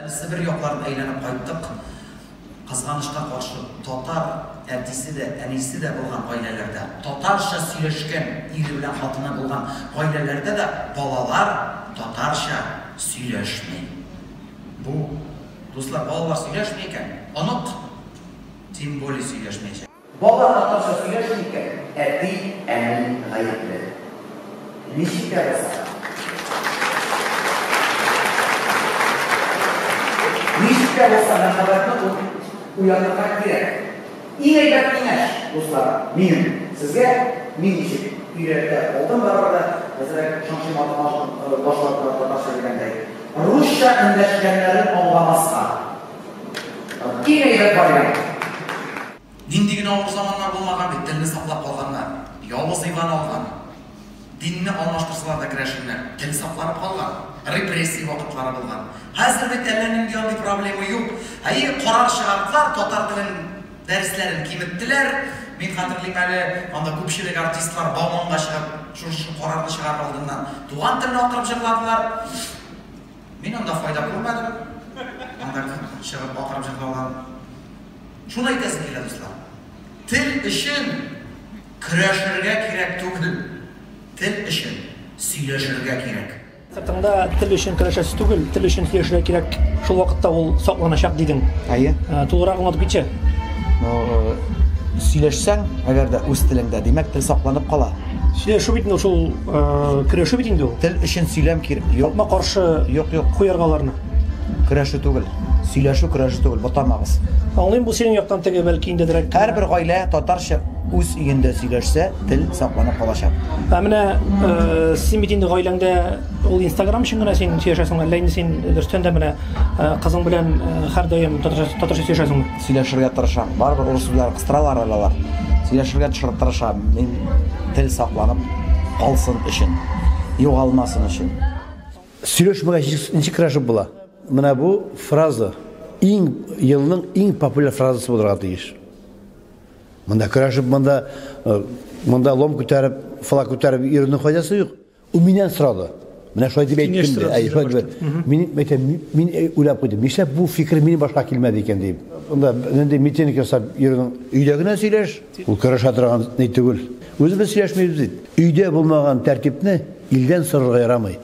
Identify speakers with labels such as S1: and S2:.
S1: Әле Себер якларын әйләнеп кайттык. Кызганычка каршы, татар әтисе дә, әнисе дә булган гаиләләрдә, татарча сөйләшкән ире белән хатыны булган гаиләләрдә дә балалар татарча сөйләшми. Бу, дуслар, балалар сөйләшми икән, онык тем более сөйләшмәячәк. Бала татарча сөйләшми икән, әти, әни гаепле. Ничек тә булса. Ничек тә булса мәхәббәтне уятырга кирәк. Иң әйбәт киңәш, дуслар, минем сезгә, мин ничек өйрәтә алдым барыбер дә, әзрәк шыңшый башладылар татарча дигәндәй, русча эндәшкәннәрен аңламаска. Иң әйбәт вариант. Нинди генә авыр заманнар булмаган бит, телне саклап калганнар. Явыз Иван алган. Динне алмаштырсалар да керәшеннәр, тел сакланып калган. Репрессия вакытлары булган. Хәзер бит әллә нинди андый проблема юк. Әйе, карар чыгардылар, татар телен дәресләрен киметтеләр. Мин хәтерлим әле, анда күпчелек артистлар Бауманга чыгып, шушы карарны чыгарыр алдыннан туган телне акырып җырладылар. Мин анда файда күрмәдем. Анда чыгып акырып җырлаудан. Шуны әйтәсем килә, дуслар. Тел өчен көрәшергә кирәк түгел. Тел өчен сөйләшергә кирәк.
S2: Сыртыңда тел өчен көрәшәсе түгел, тел өчен сөйләшергә кирәк. Шул вакытта ул сакланачак дидең.
S3: Әйе.
S2: Тулырак аңлатып китче.
S3: Ну, сөйләшсәң, әгәр дә үз телеңдә, димәк, тел сакланып кала.
S2: Сөйләшү бит инде шул көрәшү бит инде ул.
S3: Тел өчен сөйләм кирәк. Юк.
S2: Капма каршы
S3: Юк, юк.
S2: куярга аларны.
S3: Көрәшү түгел. Сөйләшү көрәшү түгел, ботамагыз.
S2: Аңлыйм, бу синең яктан теге бәлки индедерәк.
S3: Һәрбер гаилә татарча үз өендә сөйләшсә, тел сакланып калачак.
S2: Ә менә син бит инде гаиләңдә ул Инстаграм өчен генә син сөйләшәсең, әллә инде син дөрестән дә менә кызың белән һәрдаим татарча сөйләшәсеңме?
S3: Сөйләшергә тырышам. Барыбер урыс сүзләре кыстыралар әле алар. Сөйләшергә тырышам. Мин тел сакланып калсын өчен, югалмасын өчен.
S4: Сөйләшмәгәч ничек көрәшеп була? Менә бу фраза иң елның иң популяр фразасы булырга тиеш. Монда көрәшеп, монда монда лом күтәреп, флаг күтәреп йөрүнең файдасы юк. Ул миннән сорады. Менә шулай дип әйттем ди. Әй, шулай дип. Мин әйтәм, мин уйлап куйдым. Нишләп бу фикер минем башка килмәде икән дип. Монда нинди митинг ясап йөрүнең өйдә генә сөйләш. Ул көрәшә торган ни түгел. Үзебез сөйләшмибез бит. Өйдә булмаган тәртипне илдән сорарга ярамый.